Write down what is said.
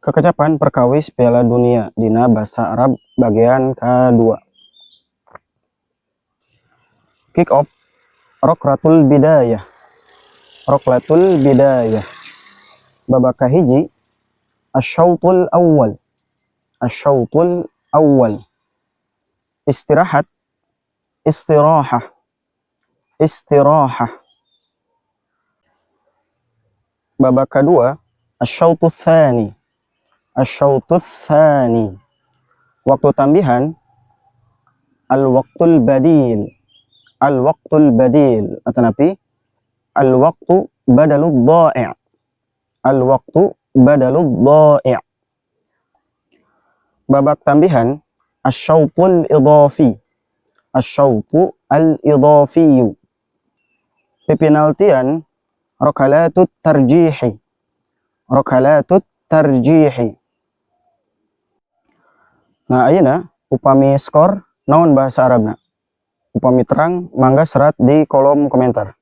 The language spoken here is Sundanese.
Kekecapan perkawis Piala Dunia dina basa Arab bagean kadua. Kick off, roklatul bidayah, roklatul bidayah. Babak kahiji, asyautul awwal, asyautul awwal. Istirahat, istirahah, istirahah. Babak kedua, asyautul tsani, asyautul tsani. Waktu tambihan, al-waqtul badil, al-waqtul badil, atanapi al-waqtu badalud dha'i', al-waqtu badalud dha'i'. Babak tambihan, asyautul idhafi, asyautu al-idhafiyu. Pipinaltian, rakalatut tarjihi, rakalatut tarjihi. Nah, ayeuna upami skor naon bahasa Arabna? Upami terang, mangga serat di kolom komentar.